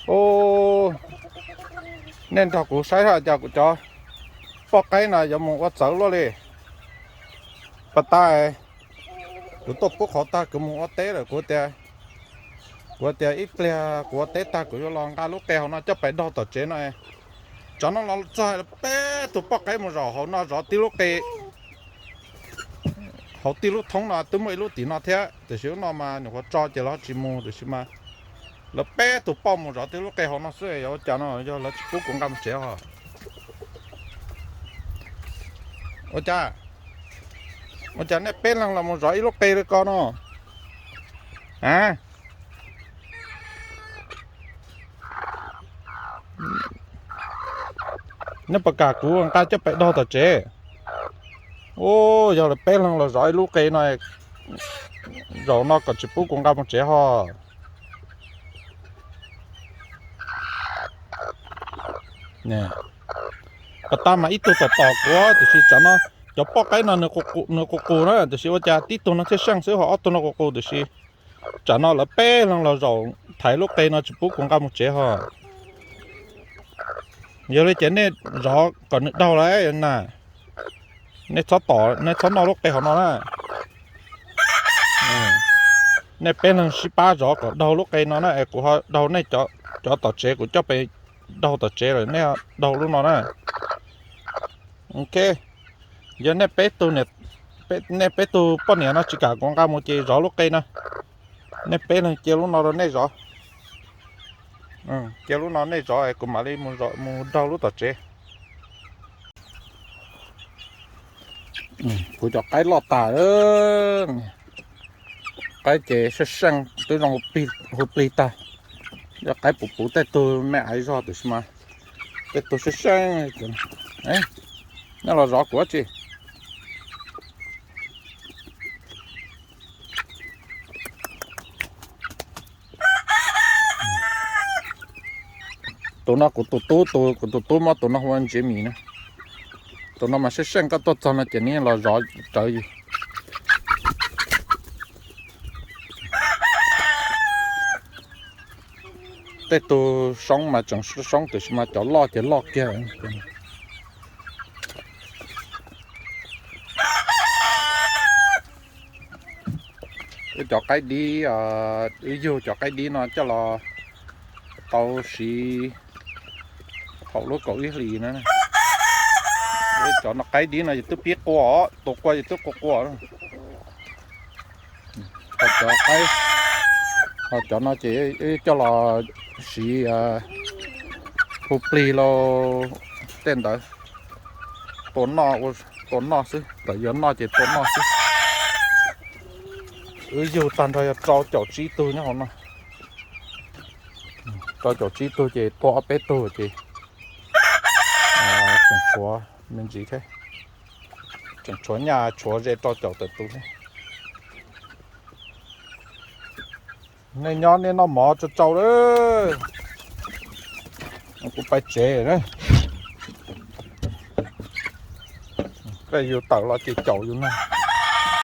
Ub, nej nrog kuv saib hais cas kuv cov poj qaib no yuav mus ua txawv luaj li. Pas tas kuv tuaj pub qhauv tag kuv mus ua teb lawm, kuv tias, kuv tias ib pliag kuv ua teb tag kuv yuav los nqa lub qe hauv no coj pais daug tom tsev no. Tsam no los txog peb tug poj qaib mus zaum hauv no zov tib lub qe, hauv tib lub thoob no twb muaj ib lub tim no thiab, tiam sis lub no mas nyuam qhuav tso ces lawv tsis mus, tiam sis mas lawv peb tug poj mus zov tib lub qe hauv no xwb, yog ua cas no, yog lawv tsis pub kuv nqa mus tsev os? Ua cas, ua cas nej peb leeg los mus zov ib lub qe li ko no? A, nej puas kam kuv nqa coj pais daug tom tsev? Ub, yog lawv peb leeg los zov ib lub qe no, zaum no kom tsis pub kuv nqa mus tsev hos. Pas tas mas ib tug tom tom kuv, tiam sis tsam no cov poj qaib no nws qus qus na, tiam sis ua cas tib tug no thiaj seej xwb ho ob tug no qus qus, tiam sis tsam no lawv peb leeg los zaum thaiv lub qe no tsis pub kuv nqa mus tsev hos. Yog li ces nej zov kom nws daug lawm na. Nej txhob tom, nej txhob noj lub qe hauv no na. Nej peb leeg sib pab zov kom daug lub qe no na es kuv ho daug nej cov tom tsev, kuv coj pais daug tom tsev lawm nej daug lub no na. Ok, yog nej peb tug, nej peb tug poj niam no tsis kam kuv nqa mus ces zov lub qe no. Nej peb leeg cia lub no rau nej zov. Cia lub no nej zov es kuv mam li mus daug lub tom tsev. Kuv cov qaib loj tas, qaib ces seej seej twb zoo hu plig tag. Yog qaib puv puv tej tug me aiv zog tiam sis mas tej tug seej seej. Nej los zov kuv tsi. Tus no kuv tus tub, tus kuv tus tub muab tus no hu ua Ntsia Mis na. Tus no mas seej seej, koj tuaj txog no ces nws los zov rawv yus. Tej tug soob mas tseem soob tiam sis mas cov loj ces loj kiag. Wb cov qaib dib, wb yug cov qaib dib no coj los tau siv thaum lub kaum ib hlis na. Cov no qaib dib no yus twb pib qua, tus qua yus twb qua qua. Ho cov qaib, ho cov no ces wb coj los siv hu plig lauj, tej ntawd tua noj, tua noj xwb, thaum yuav noj ces tua noj xwb. Wb yug tag nrho yog rau caum tsib tug nyob hauv no. Rau caum tsib tug ces tua ob peb tug ces tseem tshuav me ntsis thiab, tseem tshuav nyaj tshuav ze rau caum tawm tus thiab. Nej nyob nej noj mov tsau tsau lawm, kuv pais tsev na. Koj yug tawm los ces caum yus no.